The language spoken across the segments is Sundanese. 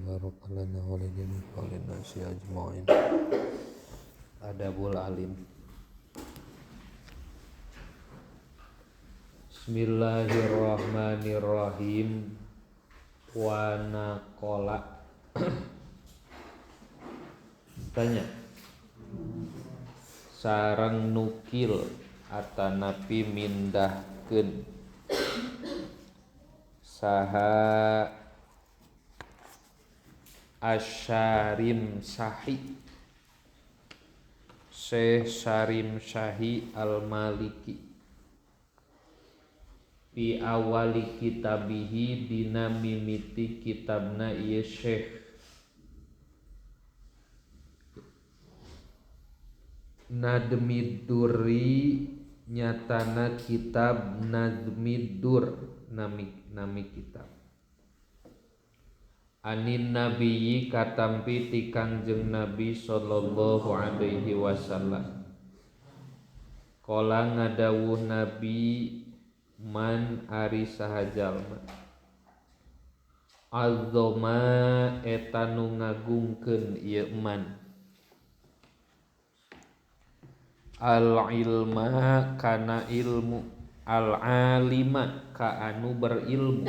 Baraka lana wa li jami'il nasi ajma'in. Adabul alim. Bismillahirrahmanirrahim. Wa naqala. Tanya. Sareng nukil atanapi mindahkeun saha Asyarim Sahi, Syekh Syarim Syahi Al-Maliki, fi awali kitabihi dina mimiti kitabna ieu Syekh Nadmid Durri, nyatana kitab Nadmid Dur, nami kitab. Anin nabiyyi katampi ti Kangjeng Nabi sallallahu alaihi wasallam. Qala ngadawuh Nabi man ari saha jalma azzama eta nu ngagungkeun ieu man al ilma kana ilmu, al alima ka anu berilmu,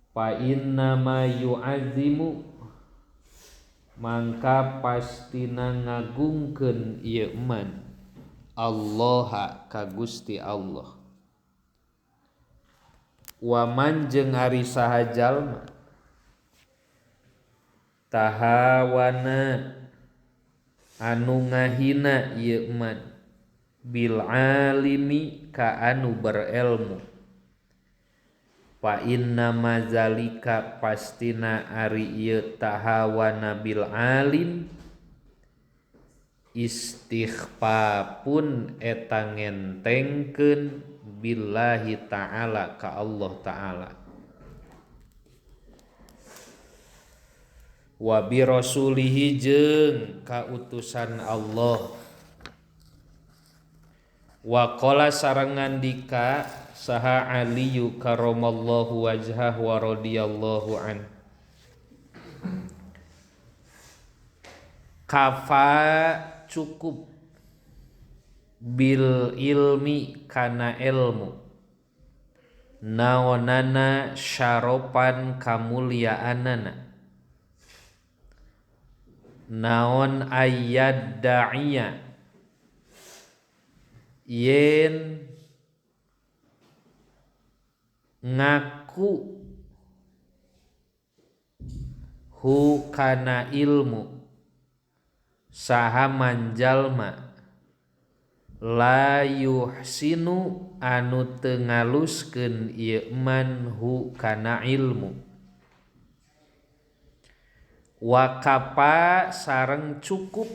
fa inna ma yu'azzimu mangka pastina ngagungkeun ieu man Allah ka Gusti Allah. Wa man jeung ari saha jalma tahawana anu ngahina ieu man bil alimi ka anu berilmu, fa inna mazalika pastina ari ieu tahawana bil alim istighfapun eta ngentengkeun billahi ta'ala ka Allah ta'ala wa bi rasulihi jeung kautusan Allah. Wa qala sareng ngandika saha Aliyu karamallahu wajhah wa radhiyallahu an, kafa cukup bil ilmi kana ilmu naonana syaropan kamuliaanana naon ayad da'iya yen ngaku hu kana ilmu saha manjalma la yuhsinu anu teu ngaluskeun ieu man hu kana ilmu. Wa kapa sareng cukup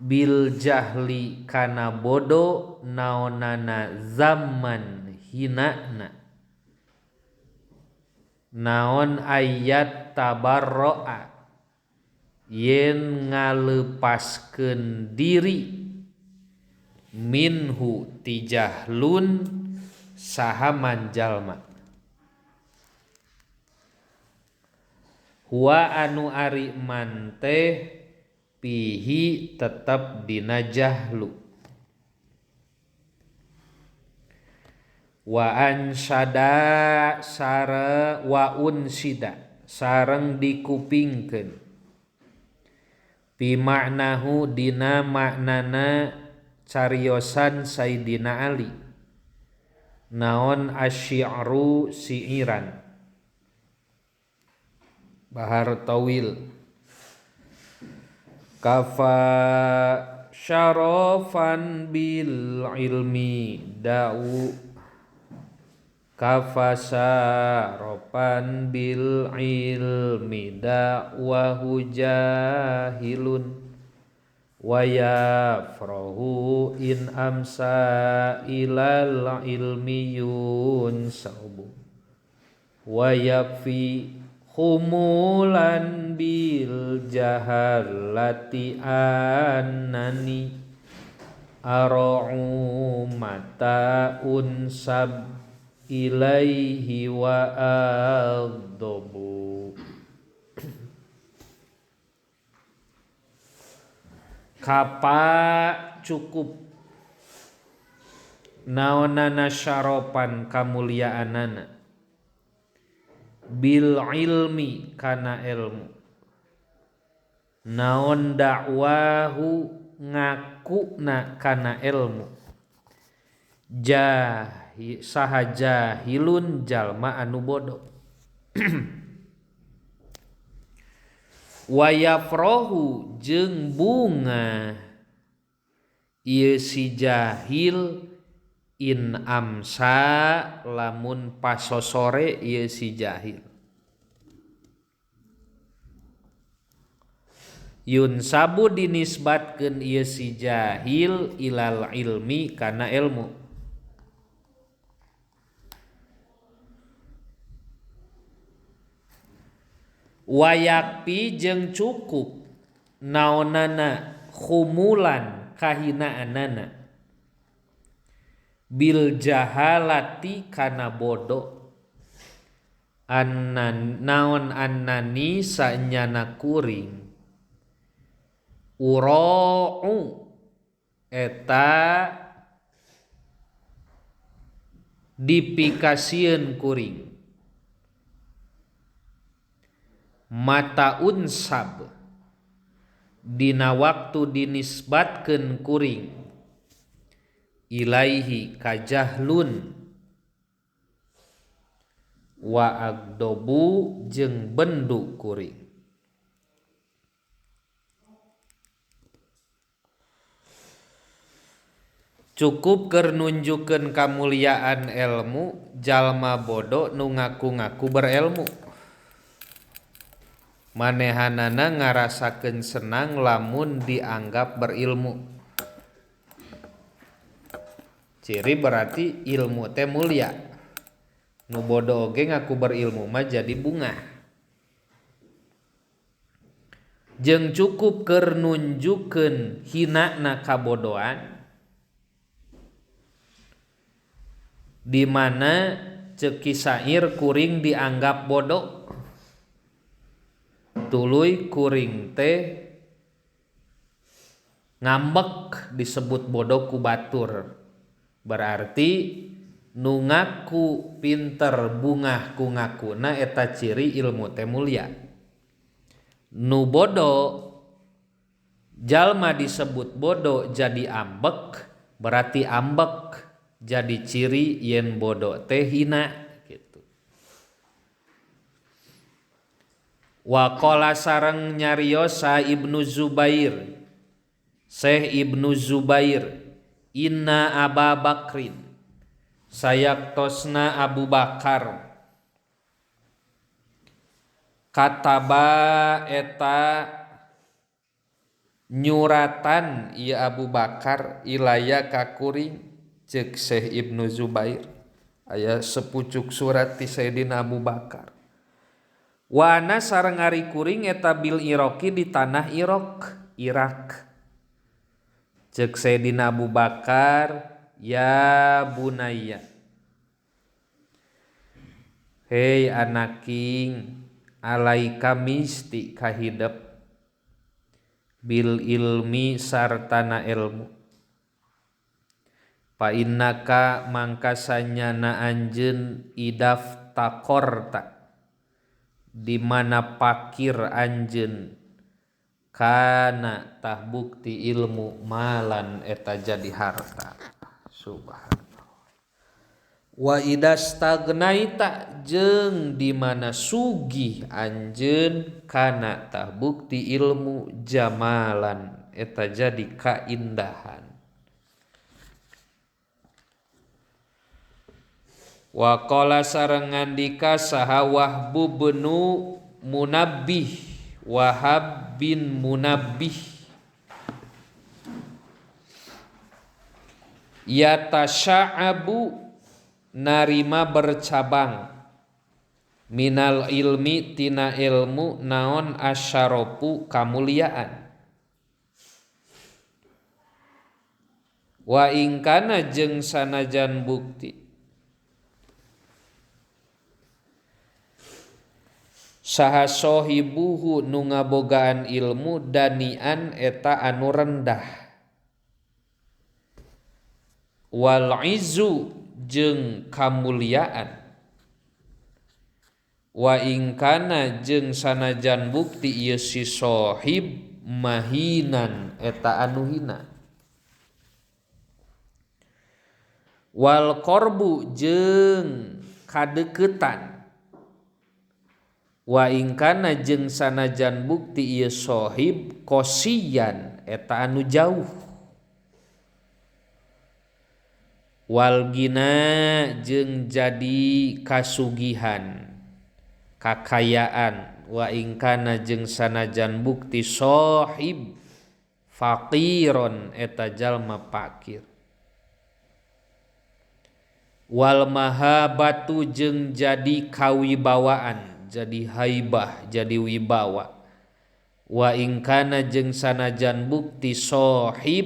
bil jahli kana bodo naonana zaman hinana naon ayat tabarroa yen ngalepaskeun diri minhu tijahlun saha manjalma. Huwa anu ari man teh pihi tetep dina jahlu. Wa ansada sare wa unsida sareng dikupingkeun bi maknahu dina maknana cariosan Sayyidina Ali naon asyi'ru siiran bahar tawil. Kafa syarafan bil ilmi da'u kafa syarafan bil ilmi da'wahu jahilun wa yafrahu in amsa ilal ilmi yunsabu wa yakfi khumulan bil jahalati annani ara'u mata unsab ilaihi wa agdabu. Kapa cukup naonana syaropan kamuliaanana bil ilmi kana ilmu naon dakwahu ngakuna kana ilmu saha jahilun jalma anu bodoh wayafrohu jeung bunga ieu si jahil in amsa lamun pasosore ieu si jahil yun sabu dinisbatkeun ieu si jahil ilal ilmi kana ilmu wayakpi jeung cukup naonana khumulan kahinaanana bil jahalati kana bodoh annan naon annani sanyana kuring ura'u eta dipikasieun kuring mata unsab dina waktu dinisbatkeun kuring ilaihi kajahlun wa agdobu jeung bendu kuring. Cukup keur nunjukkeun kamuliaan ilmu jalma bodoh nu ngaku-ngaku berilmu. Manehanana ngarasakeun senang lamun dianggap berilmu. Ciri berarti ilmu teh mulia. Nu bodoh oge ngaku berilmu mah jadi bunga. Jeung cukup keur nunjukkeun hinana kabodohan di mana ceuk sair kuring dianggap bodoh. Tuluy kuring teh ngambek disebut bodoh ku batur. Berarti nu ngaku pinter bungah ku ngakuna eta ciri ilmu teh mulia. Nu bodoh jalma disebut bodoh jadi ambek, berarti ambek jadi ciri yen bodoh teh hina. Waqala sareng nyariosa Ibnu Zubair Syekh Ibnu Zubair inna Aba Bakrin sayaktosna Abu Bakar kataba eta nyuratan ieu Abu Bakar ilaya ka kuring ceuk Syekh Ibnu Zubair aya sepucuk surat ti Sayyidina Abu Bakar. Wana sareng ari kuring eta bil Iraqi di tanah Irak. Ceuk Sayyidina Abu Bakar, ya bunayya, hei anaking, alaika misti kahidep bil ilmi sartana ilmu. Pa innaka mangkasanyana anjeun idaf taqorta di mana pakir anjeun kana tah bukti ilmu malan eta jadi harta. Subhanallah. Wa idastagnaita jeung di mana sugih anjeun kana tah bukti ilmu jamalan eta jadi kaindahan. Wa qala sareng ngandika saha Wahbu bin Munabbih, Wahab bin Munabbih, yatasya'abu narima bercabang minal ilmi tina ilmu naon asyarofu kamuliaan. Wa ingkana jeung sanajan bukti Saha sahibuhu nu ngabogaan ilmu danian eta anu rendah. Wal izzu jeung kamuliaan. Wa ingkana jeung sanajan bukti ieu si sahib mahinan eta anu hina. Wal korbu jeung kadeukeutan. Wa ingkana jeung sanajan bukti ieu sahib qosiyan eta anu jauh. Wal gina jeung jadi kasugihan kakayaan. Wa ingkana jeung sanajan bukti sahib faqiron eta jalma fakir. Wal mahabatu jeung jadi kawibawaan, jadi haibah, jadi wibawa. Wa ingkana jeung sanajan bukti sahib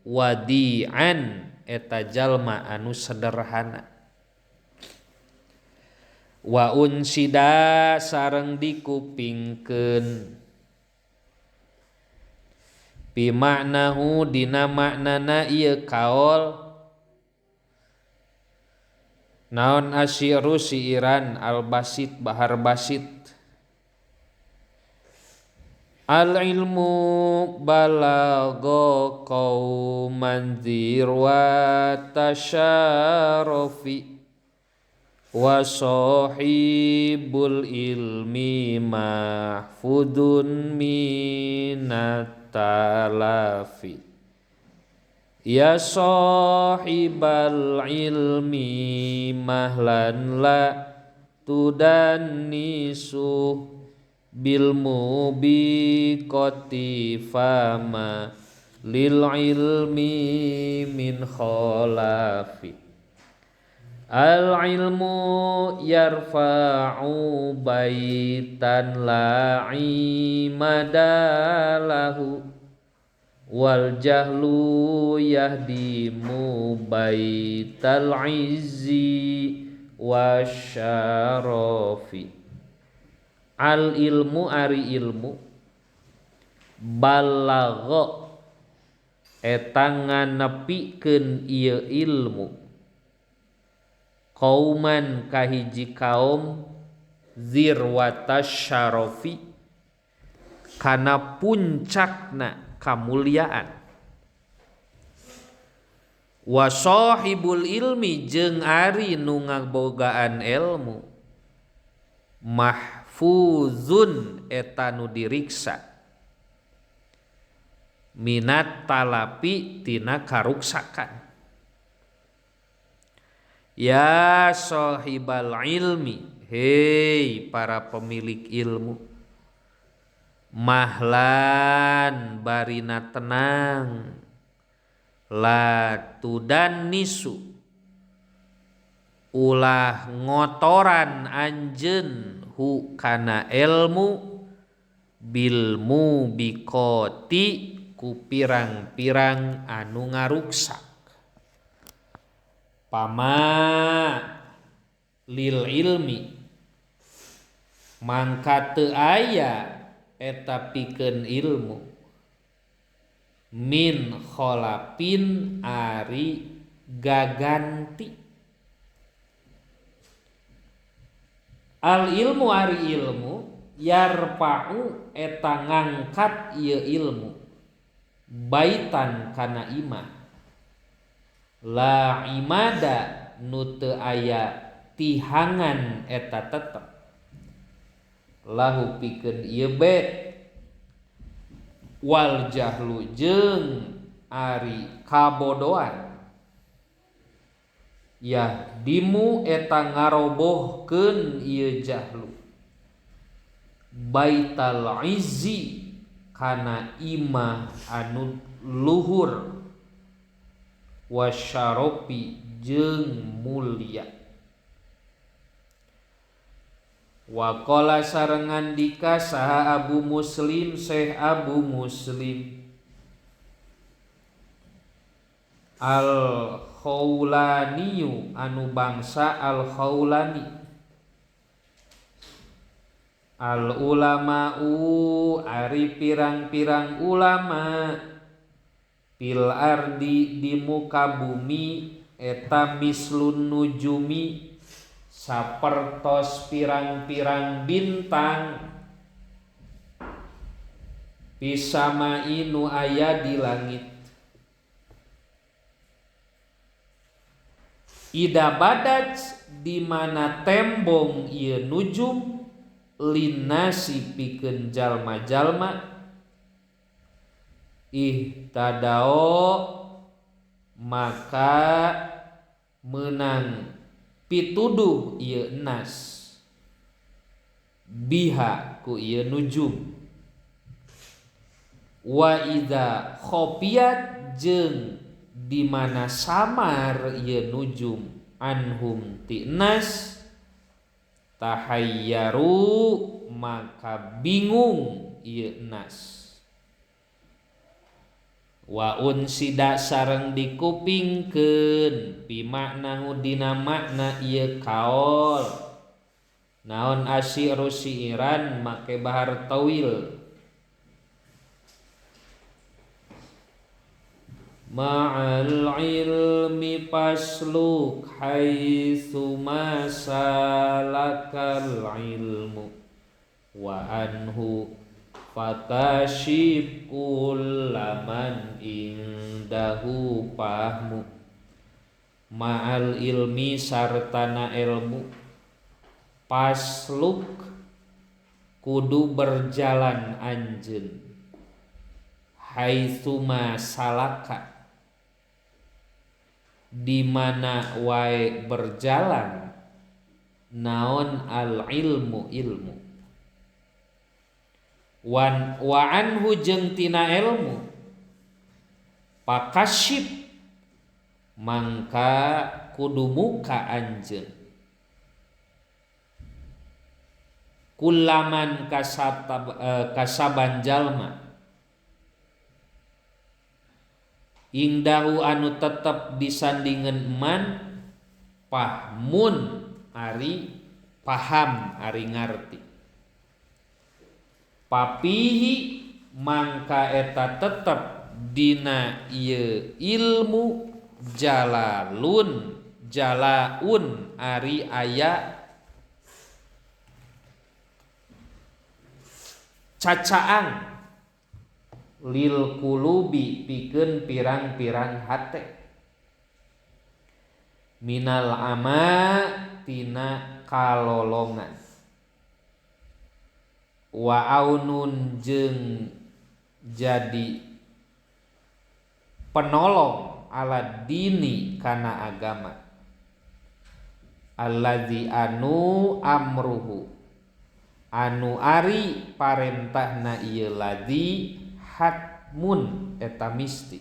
wadi'an eta jalma anu sederhana. Wa unsida sareng dikupingkeun bi maknahu dina maknana ieu kaol. Naon asyiru siiran al-basit bahar basit. Al ilmu balagha qauman dzirwa tasyarafi wa sahibul ilmi mahfudun minat talafi. Ya sahibal ilmi mahlan la tudannisu bil mubiqati fama lil ilmi min khalafi. Al ilmu yarfa'u baitan la imadalahu wal jahlu yahdimu baital izzi wasyarafi. Al ilmu ari ilmu balagha eta nganepikeun ieu ilmu kauman kahiji kaum zirwata syarafi kana puncakna kamuliaan. Wa sahibul ilmi jeung ari nu ngabogaan ilmu mahfuzun eta nu diriksa minat talapi tina karuksakan. Ya sahibal ilmi, hei para pemilik ilmu, mahlan barina tenang, la tudannisu ulah ngotoran anjeun hu kana ilmu bil mubiqati ku pirang-pirang anu ngaruksak. Pama lil ilmi mangka teu aya eta pikeun ilmu min kholapin ari gaganti. Al ilmu ari ilmu yarfa'u eta ngangkat ieu ilmu baitan kana imah la imada nu teu aya tihangan eta tetep lahu pikeun ieu bait. Wal jahlu jeung ari kabodoan ya dimu eta ngarobohkeun ieu jahlu baital izzi kana imah anu luhur wasyarofi jeung mulia. Waqala sareng ngandika saha Abu Muslim Syekh Abu Muslim Al Khawlaniyu anu bangsa Al Khawlani. Al ulama'u ari pirang-pirang ulama fil ardi di muka bumi eta mislun nujumi sapertos pirang-pirang bintang pisamai nu aya di langit. Ida badaj di mana tembong ieu nujum linasi pikeun jalma-jalma ihtadao maka menang pituduh ieu nas biha ku ieu nujum. Wa idza khofiat jeung di mana samar ieu nujum anhum ti nas tahayyaru maka bingung ieu nas. Wa unsida sareng dikupingkeun bimaknahu dina makna ieu kaol naon asyiru siiran make bahar tawil ma'al ilmi pasluk haitsu ma salakal ilmu wa anhu fakashif kullaman indahu fahmu. Ma'al ilmi sartana ilmu pasluk kudu berjalan anjeun haitsu ma salaka di mana wae berjalan naon al ilmu ilmu wan wa anhu jeung tina ilmu pakasib mangka kudu muka anjeun kulaman kasaban jalma ingdahu anu tetep disandingan man pahmun ari paham ari ngarti papihi mangka eta tetep dina ieu ilmu jalalun jalaun ari aya cacaang lil kulubi pikeun pirang-pirang hate minal ama tina kalolongan wa aunun jeung jadi penolong ala dini kana agama allazi anu amruhu anu ari parentahna ieu ladzi hatmun eta misti.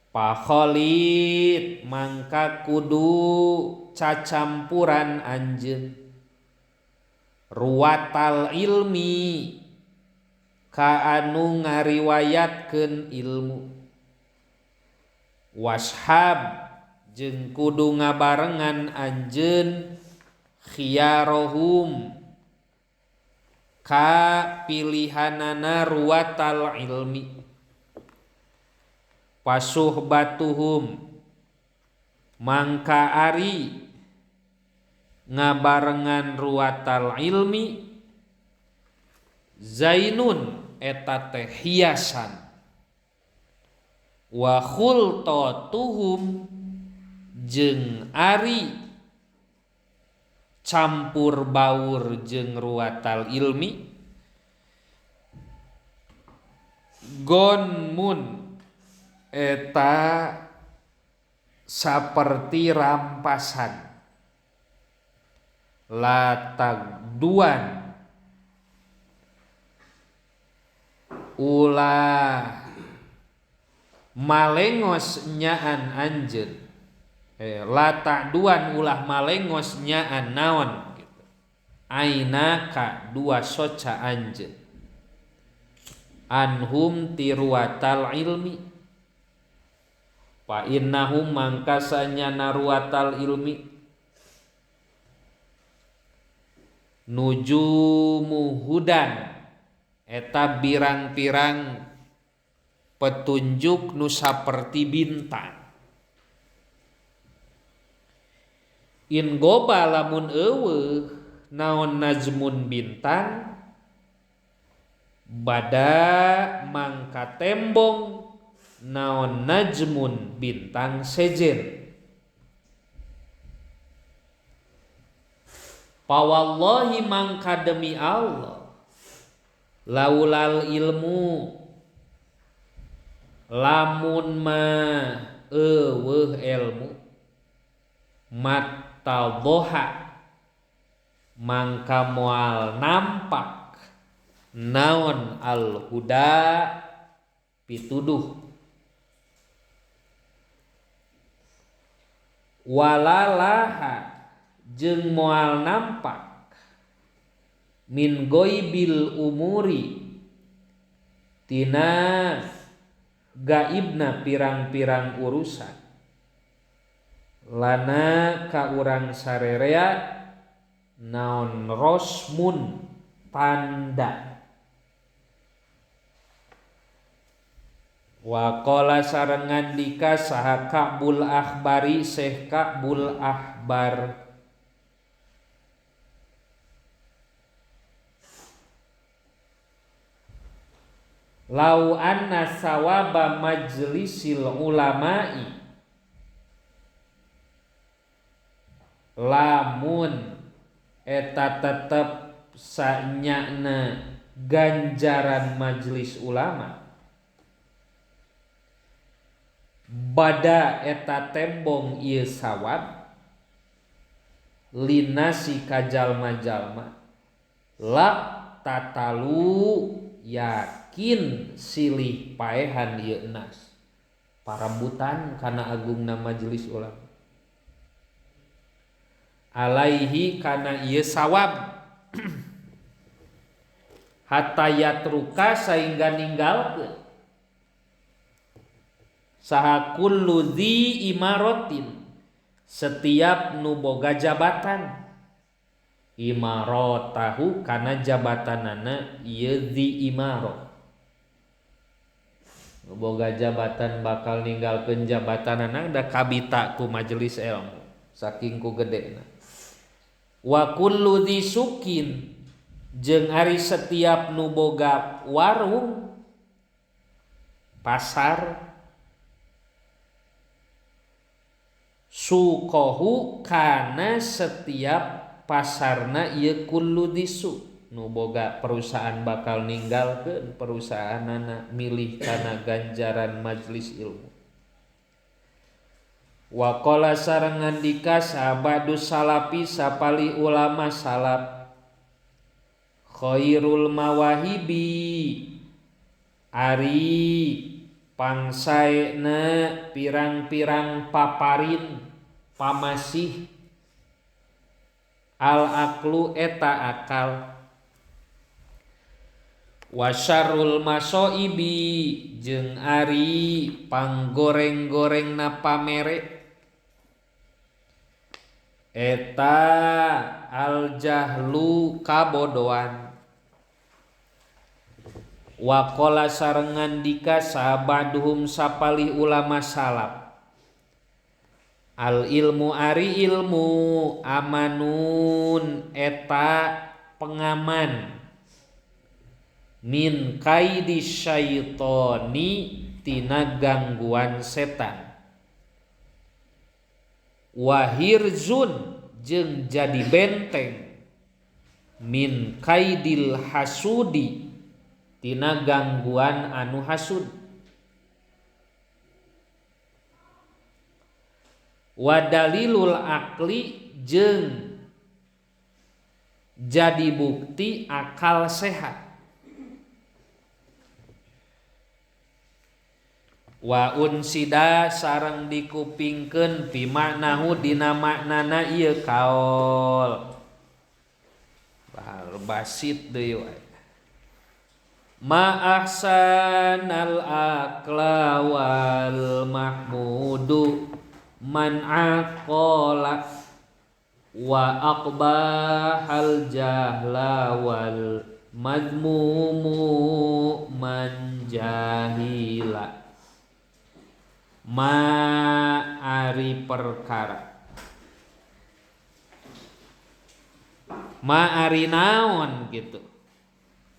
Pakholid mangka kudu cacampuran anjeun ruwatal ilmi ka anu ngariwayatkeun ilmu washab jeung kudu ngabarengan anjeun khiyarohum ka pilihanana ruwatal ilmi pasuhbatuhum mangka ari ngabarengan ruwatal ilmi zainun eta teh hiasan wa khultatuhum jeung ari campur baur jeung ruwatal ilmi gonmun eta saperti rampasan latagduan ulah malengos nyaan anjeun latagduan ulah malengos nyaan naon gitu. Aina ka dua soca anjeun anhum tiruatal ilmi fa innahum mangkasanya naruatal ilmi Nujumu hudan eta birang-pirang petunjuk nu saperti bintang. In goba lamun eueuh naon najmun bintang bada mangka tembong naon najmun bintang sejen. Pawallahi mangka demi Allah laulal ilmu lamun ma eueuh ilmu mattadhoha mangka moal nampak naon al huda pituduh walalaha jeung moal nampak min goibil umuri tina gaibna pirang-pirang urusan lana ka urang sarerea naon rosmun tanda. Wa qala sareng ngandika saha Ka'bul Akhbari Syekh Ka'bul Akhbar lau anna sawaba majlisil ulama'i lamun eta tetep sanyana ganjaran majlis ulama bada eta tembong ieu sawab linasi ka jalma-jalma lak tatalu yakin silih paehan ieu nas parambutan kana agungna majelis ulama alaihi kana ieu sawab hatta yatruka sehingga ninggalkeun saha kullu dzi imaratin setiap nu boga jabatan imaratahu kana jabatanana ieu dzi imarah nu boga jabatan bakal ninggalkeun jabatanana da kabita ku majelis ilmu saking ku gedena. Wa kullu dzi sukin jeung ari setiap nu boga warung pasar sukohu kana setiap pasarna ieu kullu disu nu boga perusahaan bakal ninggalkeun perusahaanana milih kana ganjaran majelis ilmu. Wa qala sareng ngandika sahabadu salafi sapali ulama salaf khairul mawahibi ari pangsaena pirang-pirang paparin pamasih al aklu eta akal wasyarul masoibi jeung ari panggoreng-gorengna pamere eta al jahlu kabodoan. Wa qala sareng ngandika sahabaduhum sapalih ulama salaf al ilmu ari ilmu amanun eta pengaman min kaidi syaitoni tina gangguan setan wahirzun jeung jadi benteng min kaidil hasudi tina gangguan anu hasud wa dalilul akli jeung jadi bukti akal sehat wa unsida sareng dikupingkeun bimaknahu dina maknana ieu kaol basit deui wae ma ahsanal aqla wal mahmudu man aqala Wa aqbahal jahla wal madmumu man jahila. Ma ari perkara, ma ari naon gitu,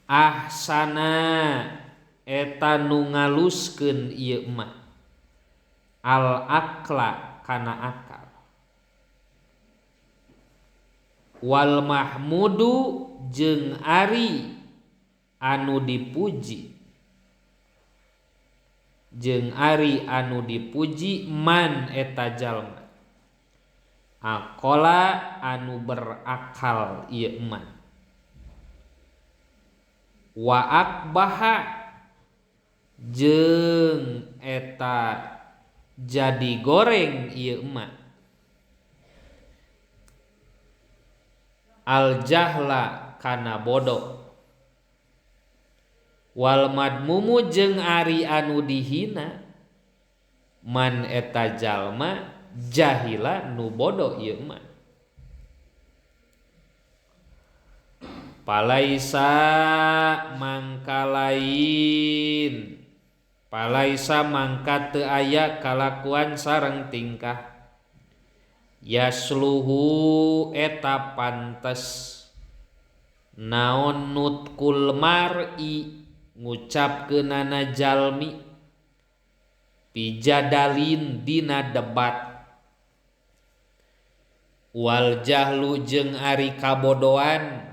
ahsana eta nu ngaluskeun ieu mah al akla kana akal, wal mahmudu jeung ari anu dipuji, jeung ari anu dipuji man eta jalma aqala anu berakal ieu man, wa akbaha jeung eta jadi goreng ieu mah al jahla kana bodoh, wal madmumu jeung ari anu dihina man eta jalma jahila nu bodoh ieu mah. Palaisa mangka lain, palaisa mangka teu aya kalakuan sareng tingkah yasluhu eta pantes naon nutkul mar'i ngucapkeunana jalmi pijadalin dina debat, wal jahlu jeung ari kabodoan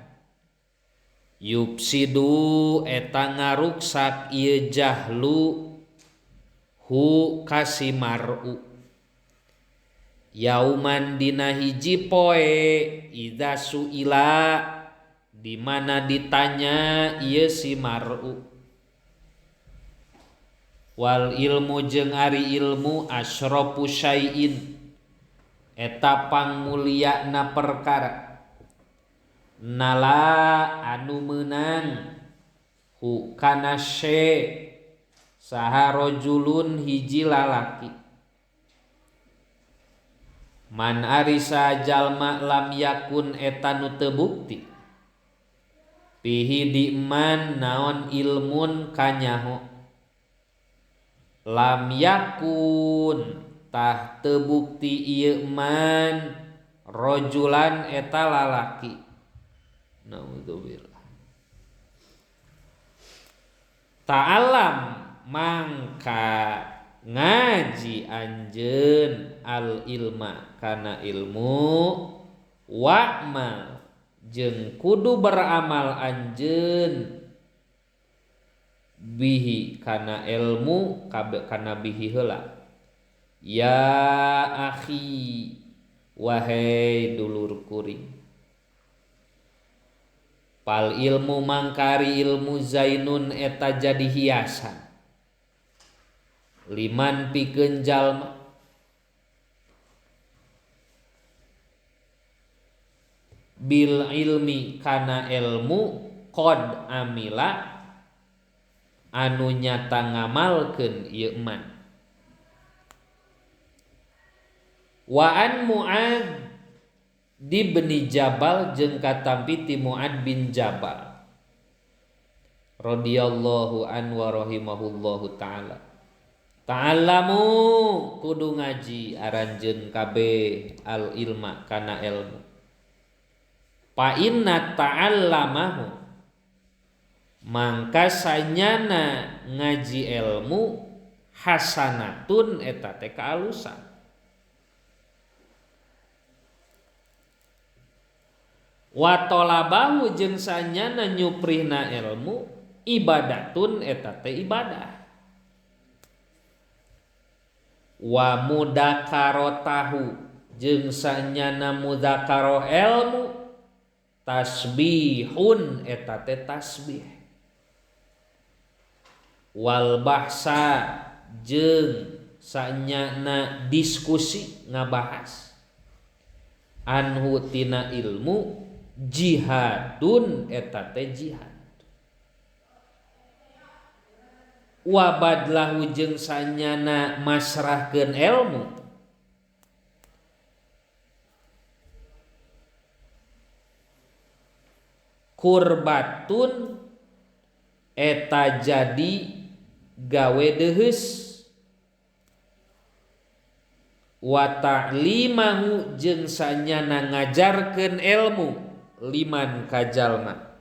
yupsidu eta ngaruksak ieu jahlu hu kasimaru yauman dina hiji poe idza suila di mana ditanya ieu si mar'u, wal ilmu jeung ari ilmu asyrafu syai'in eta pangmulyana perkara nala anu meunang hu kana sy saha rajulun hiji lalaki man ari sajalma lam yakun eta nu teu bukti pihi di man naon ilmun kanyaho lam yakun tah teu bukti ieu man rajulan eta lalaki. Naudzubillah. Ta'alam mangka ngaji anjeun al ilma kana ilmu wa'mal jeung kudu beramal anjeun bihi kana ilmu kana bihi heula. Ya akhi wahai dulur kuring, pal ilmu mangkari ilmu zainun eta jadi hiasan liman pikeun jalma bil ilmi kana ilmu qad amila anu nyata ngamalkeun ieu man. Wa an Mu'ad ibni Jabal jeung katampi ti Mu'ad bin Jabal radhiyallahu an wa rahimahullahu taala. Ta'allamu kudu ngaji aranjeun kabeh al ilma kana ilmu. Fa inna ta'allamahu mangka sanyana ngaji ilmu hasanatun eta teh kaalusan. Wa talabahu jeung sanyana nyuprihna ilmu ibadatun eta teh ibadah. Wa mudakarotahu jeung sanyana mudakaroh ilmu tasbihun eta teh tasbih. Wal bahsa jeung sanyana diskusi ngabahas anhu tina ilmu jihadun eta teh jihad. Wa badlahu jeung sanyana masrahkeun ilmu Kurbatun eta jadi gawe deheus wa ta'limahu jeung sanyana ngajarkeun ilmu liman ka jalma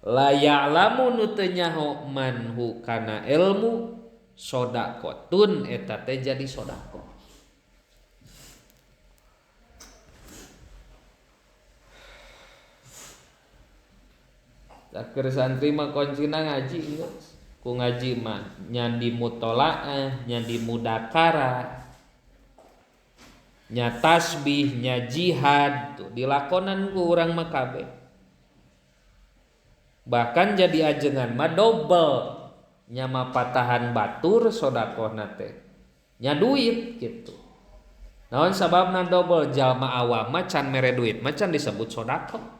la ya'lamu nu teu nyaho manhu kana ilmu sodaqotun eta teh jadi sodaqoh. Keur santri mah kuncina ngaji geus. Ku ngaji mah nya di mutolaah, nya di mudakara, nya tasbih, nya jihad tuh dilakonan ku urang mah kabeh. Bahkan jadi ajengan mah dobel, nya mah patahan batur sodakohna teh, nya duit gitu. Naon sababna dobel? Jalma awam mah can mere duit mah can disebut sodakoh.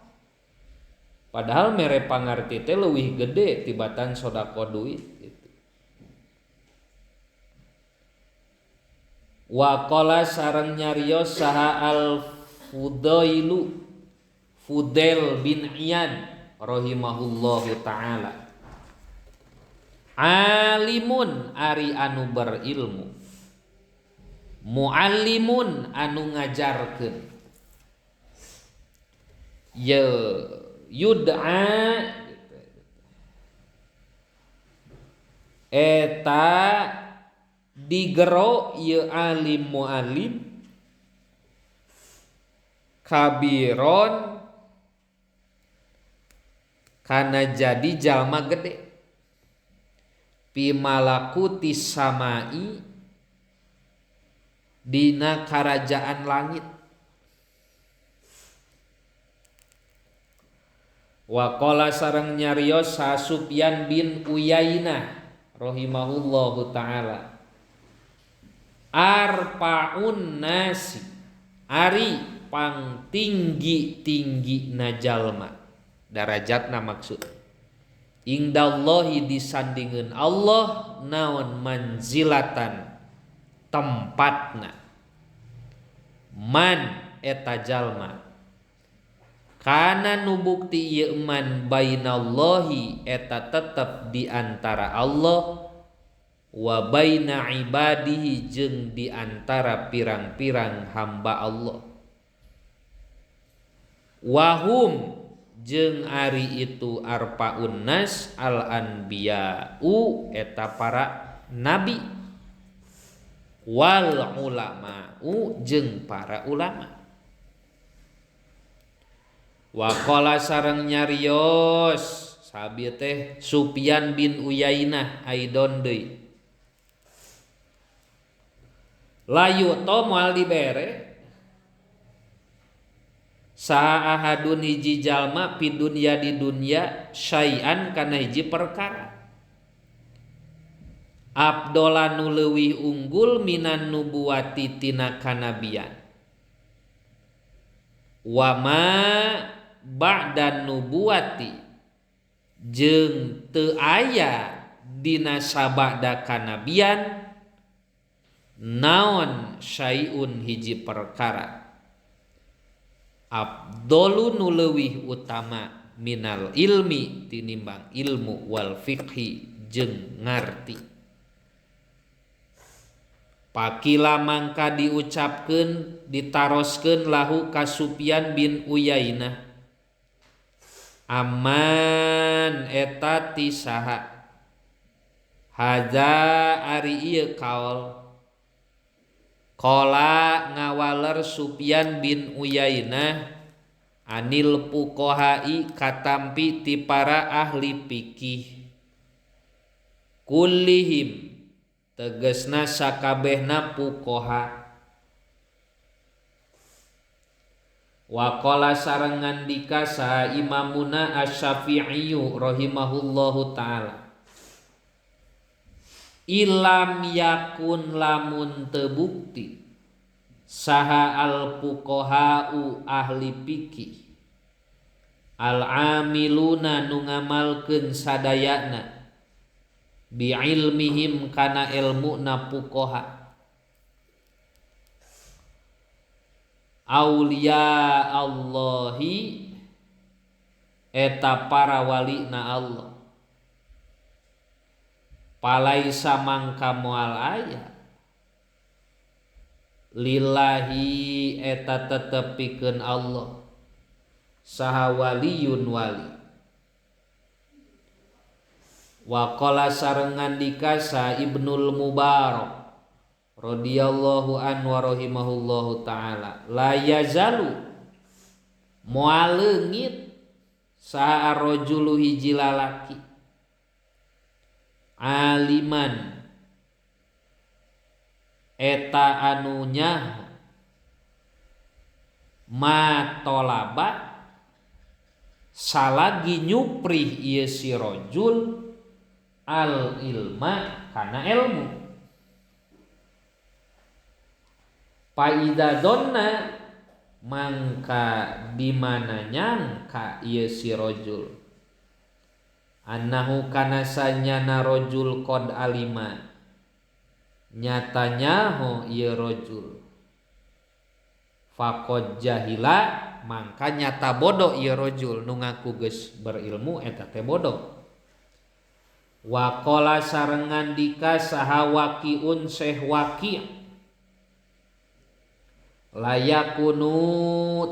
Padahal mere pangarti teh leuwih gede tibatan sodakoh duit gitu. Wa qala sareng nyarios saha al Fudailu Fudail bin Iyad rahimahullahu taala. Alimun ari anu berilmu, muallimun anu ngajarkeun, ye yud'a eta digero ye alim muallim kabiron kana jadi jalma gede pimalakuti samai dina karajaan langit. Wa qala sareng nyarios sa Sufyan bin Uyainah rahimahullahu taala, arpaun nasi ari pang tinggi-tinggi na jalma darajatna maksud ingdallahi disandingeun Allah naon manzilatan tempatna man eta jalma kana nu bukti ieu man bainallahi eta tetep di antara Allah wa baina ibadihi jeung di antara pirang-pirang hamba Allah wahum jeung ari itu arpaun nas al anbiya'u eta para nabi wal ulama'u jeung para ulama. Wa qala sareng nyarios sabi teh Sufyan bin Uyainah aidon deui layu to moal dibere saha ahadun hiji jalma pi dunya di dunya syai'an kana hiji perkara abdola nu leuwih unggul minan nubuwati tina kanabian wama ba'dan nubuwati jeung teu aya dina sabada kanabian naon syai'un hiji perkara abdolu nu leuwih utama minal ilmi tinimbang ilmu wal fiqhi jeung ngarti. Pakila mangka diucapkeun ditaroskeun lahu ka Sufyan bin Uyainah aman eta ti saha haza ari ieu kaol qala ngawaler Sufyan bin Uyainah anil fuqahai katampi ti para ahli fikih kullihim tegesna sakabehna fuqaha. Wa qala sareng ngandika saha imamuna Asy-Syafi'i rahimahullahu taala ilam yakun lamun teu bukti saha al fuqaha'u ahli fikih al amiluna nu ngamalkeun sadayana bi ilmihim kana ilmuna fuqaha auliya Allahi Eta para wali na Allah. Palaisa mangka moal aya lillahi eta tetep pikeun Allah saha waliyun wali. Wa qala sareng ngandika sa Ibnul Mubarak radhiyallahu anhu wa rahimahullahu taala, la yazalu moal leungit saha rajulu hiji lalaki aliman eta anu nyaho ma tolaba salagi nyuprih ieu si rajul al ilma kana ilmu. Paida donna mangka di mana nyangka ieu si rajul annahu kana sanyana rajul qad alima nyata nyaho ieu rajul faqad jahila mangka nyata bodoh ieu rajul nu ngaku geus berilmu eta teh bodoh. Wa qala sareng ngandika saha waqiun Syekh Waqi' layakunu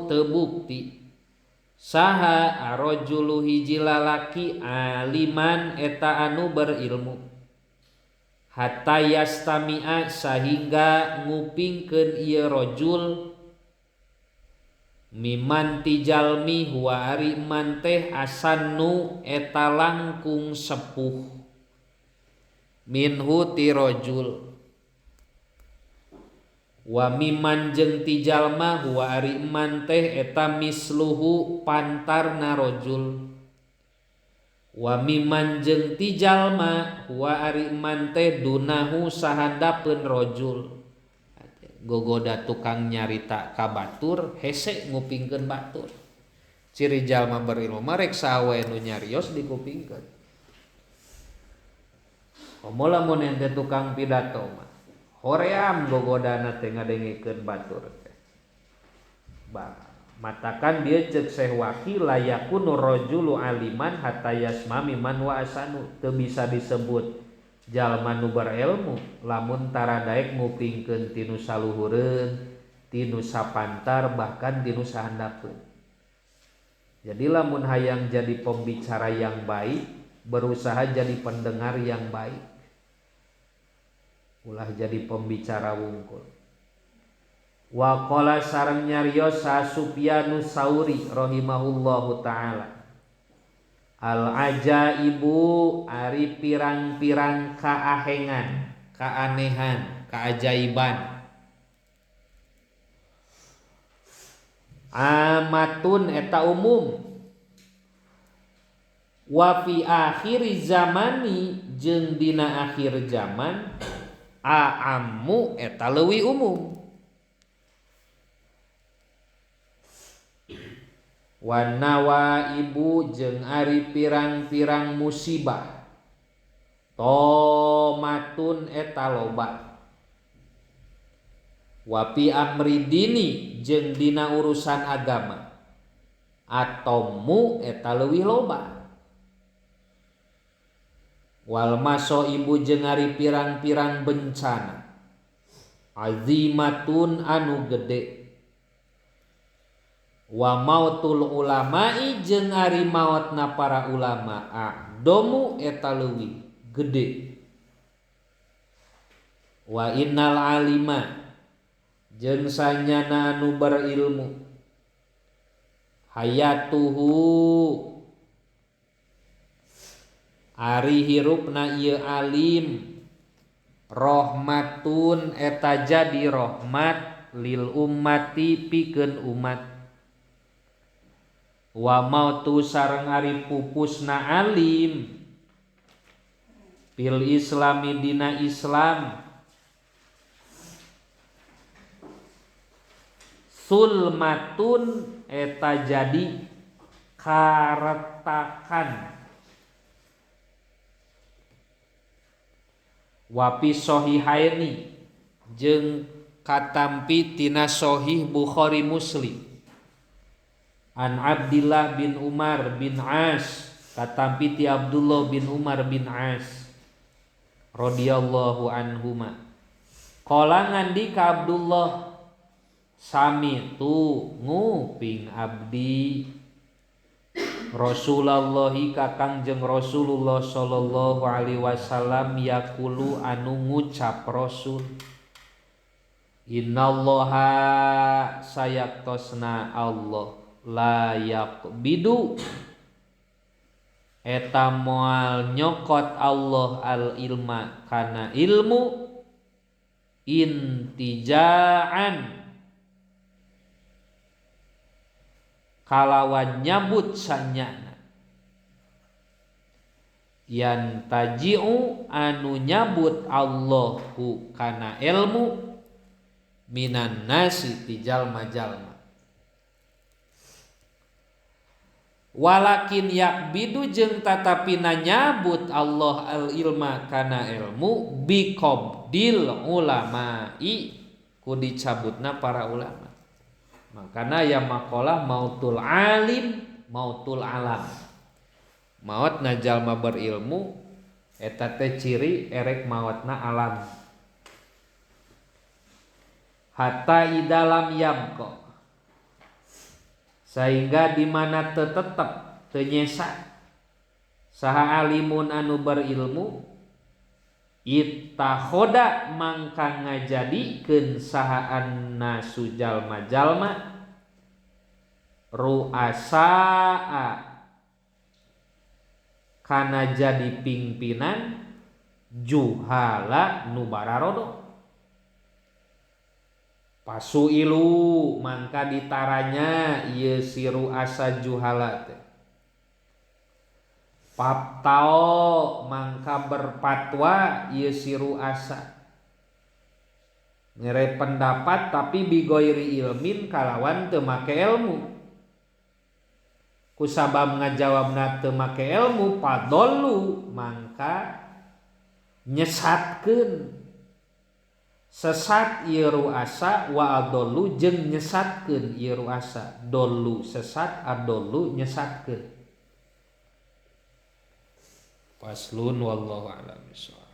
teu bukti saha arrajulu hiji lalaki aliman eta anu berilmu hatta yastami'a sahingga ngupingkeun ieu rajul miman tijalmi huwa ari man teh asannu eta langkung sepuh minhu ti rajul wa miman jeung ti jalma huwa ari man teh eta misluhu pantarna rajul wa miman jeung ti jalma huwa ari man teh dunahu sahandapeun rajul. Gogoda tukang nyarita ka batur hese ngupingkeun batur. Ciri jalma berilmu mah rek saha we nu nyarios dikupingkeun. Komo lamun ente tukang pidato mah hoream gogodana teh ngadengekeun batur teh. Matakan dia cek Syekh Waqi layakunu rajulu aliman hatta yasma miman wa asanu, teu bisa disebut jalma nu berilmu lamun taradaek ngupingkeun tinu saluhureun, tinu sapantar, bahkan tinu sahandapeun. Jadi lamun hayang jadi pembicara yang baik, berusaha jadi pendengar yang baik. Ulah jadi pembicara wungkul. Wa qala sareng nyarios sa Sufyanu Sauri rahimahullahu taala, al ajaibu ari pirang-pirang kaahengan, keanehan, keajaiban. Amatun eta umum. Wa fi akhir zamani jeung dina akhir zaman a'ammu eta leuwih umum. Wa nawaibu jeung ari pirang-pirang musibah tomatun eta loba. Wa fi amri dini jeung dina urusan agama atomu eta leuwih loba. Wal masaibu jeung ari pirang-pirang bencana azimatun anu gede. Wa mautul ulama'i jeung ari maotna para ulama a'domu eta leuwih gede. Wa innal alima jeung sanyana anu berilmu hayatuhu ari hirupna ieu alim rahmatun eta jadi rahmat lil ummati pikeun umat. Wa mautu sareng ari pupusna alim fil islami dina Islam sulmatun eta jadi karetakan. Wa fi sahihaini jeung katampi tina sahih Bukhari Muslim An Abdillah bin Umar bin As katampi ti Abdullah bin Umar bin As radhiyallahu anhuma. Qala ngandika Abdullah sami tu nguping abdi Rasulullahi ka Kangjeng Rasulullah sallallahu alaihi wasallam yaqulu anu ngucap Rasul innallaha sayaktosna Allah la yaqbidu eta moal nyokot Allah al ilma kana ilmu intijaan kalawan nyabut sanyana yan taji'u anu nyabut Allahu kana ilmu minan nasi ti jalma-jalma walakin yakbidu jeung tatapina nyabut Allah al ilma kana ilmu biqabdil ulama'i ku dicabutna para ulama. Makana ya maqalah mautul alim mautul alam. Maotna jalma berilmu eta teh ciri erek maotna alam. Hatta idalam yabqa sehingga di mana tetep teu nyesa saha alimun anu berilmu ittakhoda mangka ngajadikeun saha annasu jalma-jalma ru'asaa kana jadi pimpinan juhala nu bararodo pasuilu mangka ditaranya ieu si ru'asa juhala teh paptao mangka berpatwa ieu si ru'asa mere pendapat tapi bigoiri ilmin kalawan teu make ilmu kusabab ngajawabna teu make ilmu padolu mangka nyesatkeun sesat ieu ru'asa wa adollu jeung nyesatkeun ieu ru'asa dolu sesat adollu nyesatkeun. Faslun wallahu a'lam bishawab.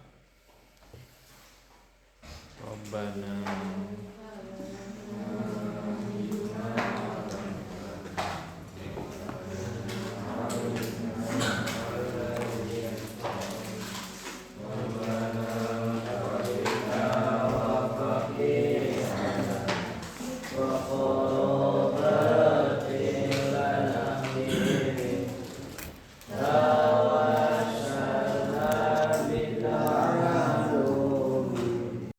Rabbana